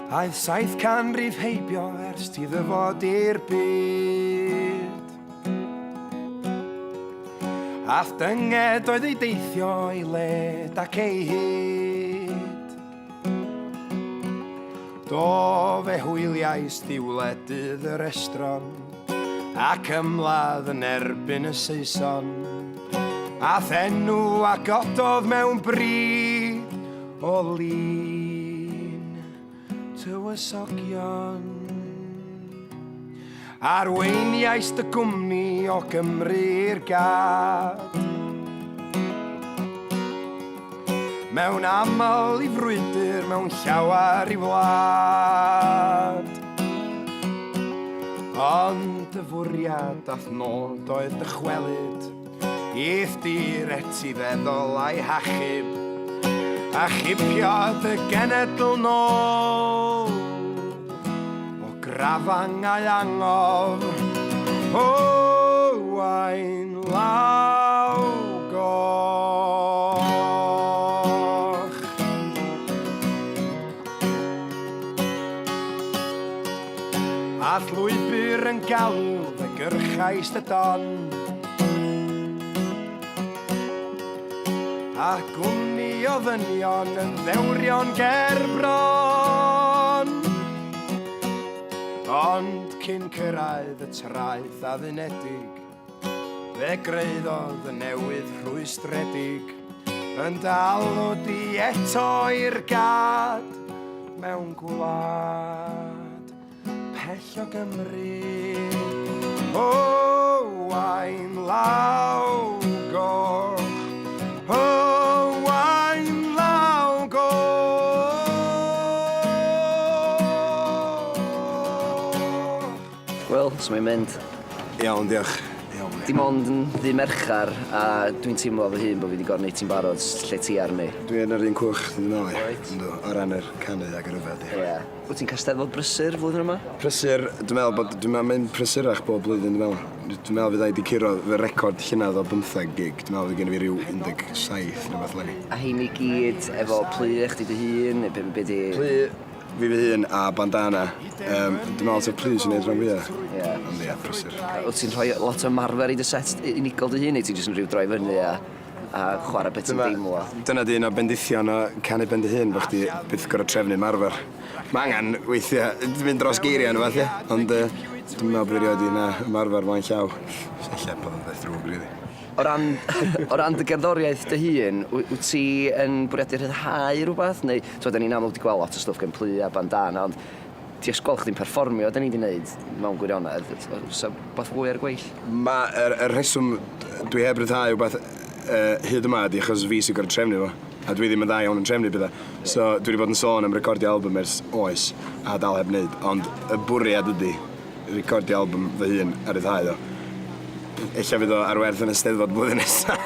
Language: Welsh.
Aeth saith canrif heibio ers ti ddyfod i'r byd. A'th dynged oedd ei deithio ei led ac ei hyd. Do, fe hwyliais di wledydd yr estron ac ymladd yn erbyn y Saeson. A'th enw a gododd mewn bryd o lun tywysogion. Arweiniais dy gwmni o Gymru i'r gad. Mewn aml i frwydr, mewn llawer i wlad. Ond dy fwriad a'th nod oedd dychwelyd I'th dir etifeddol a'i hachub, a chipio dy genedl nôl o grafangau angof. Owain law goch. A llwybr yn galw fe gyrchais dy don. A gwmni o ddynion yn ddewrion ger bron. Ond cyn cyrraedd y traeth addunedig, fe greuddodd y newydd rhwystredig yn dal o di eto i'r gad mewn gwlad. Pell o Gymru, Owain law goch, Owain law goch. Wel, so mae'n mynd. Iawn, diolch. Iawn. Dim ond yn ddy Mercher a dwi'n teimlo fy hun bod fi wedi gorau neud ti'n barod lle ti arni. Dwi yn yr un cwch, dwi'n meddwl. Wyt? Yndw, o ran yr canu ag yr yfed, ie. Ie. Wyt ti'n cael Steddfod brysur flwyddyn yma? Prysur, dwi'n meddwl bod, dwi'n meddwl mae'n prysurach bob blwyddyn, dwi'n meddwl. Dwi'n meddwl fydda i 'di curo fy record llynedd o bymtheg gig, dwi'n meddwl fydd gen i fi ryw 17 neu beth eleni. A hein i gyd efo plu chdi dy hun, neu be, be di... Plu fi fy hun a bandana. Um, dwi'n meddwl ta'r plu sy'n neud rhan fwyaf. Ie. Ond ie, prysur. Wyt ti'n rhoi lot o ymarfer i dy set unigol dy hun, neu ti'n jyst yn rhyw droi fyny a a chwarae beth ti'n deimlo. Dyna di un o bendithion o canu ben dy hun, bod chdi byth gorfod trefnu ymarfer. Mae angen weithiau mynd dros geiriau neu fath, ie. Ond uh, dwi'n meddwl bod fi erioed i na ymarfer flaen llaw. Ella bod o'n beth drwg, really. O ran, o ran dy gerddoriaeth dy hun, wyt ti yn bwriadu rhyddhau rhywbeth? Neu, ti'n da ni'n amlwg wedi gweld lot o stwff gen Plu a Bandana, ond ti jyst gweld chdi'n perfformio, da ni wedi gwneud mewn gwirionedd. So, beth fwy ar y gweill? Mae yr, yr rheswm dwi heb ryddhau wbath uh, hyd yma ydi achos fi sy'n gorfod trefnu fo. A dwi ddim yn dda iawn yn trefnu pethau. So dwi wedi bod yn sôn am recordio album ers oes a dal heb wneud. Ond y bwriad ydi recordio album fy hun a ryddhau o. Ella fydd o ar werth yn y Steddfod blwyddyn nesaf.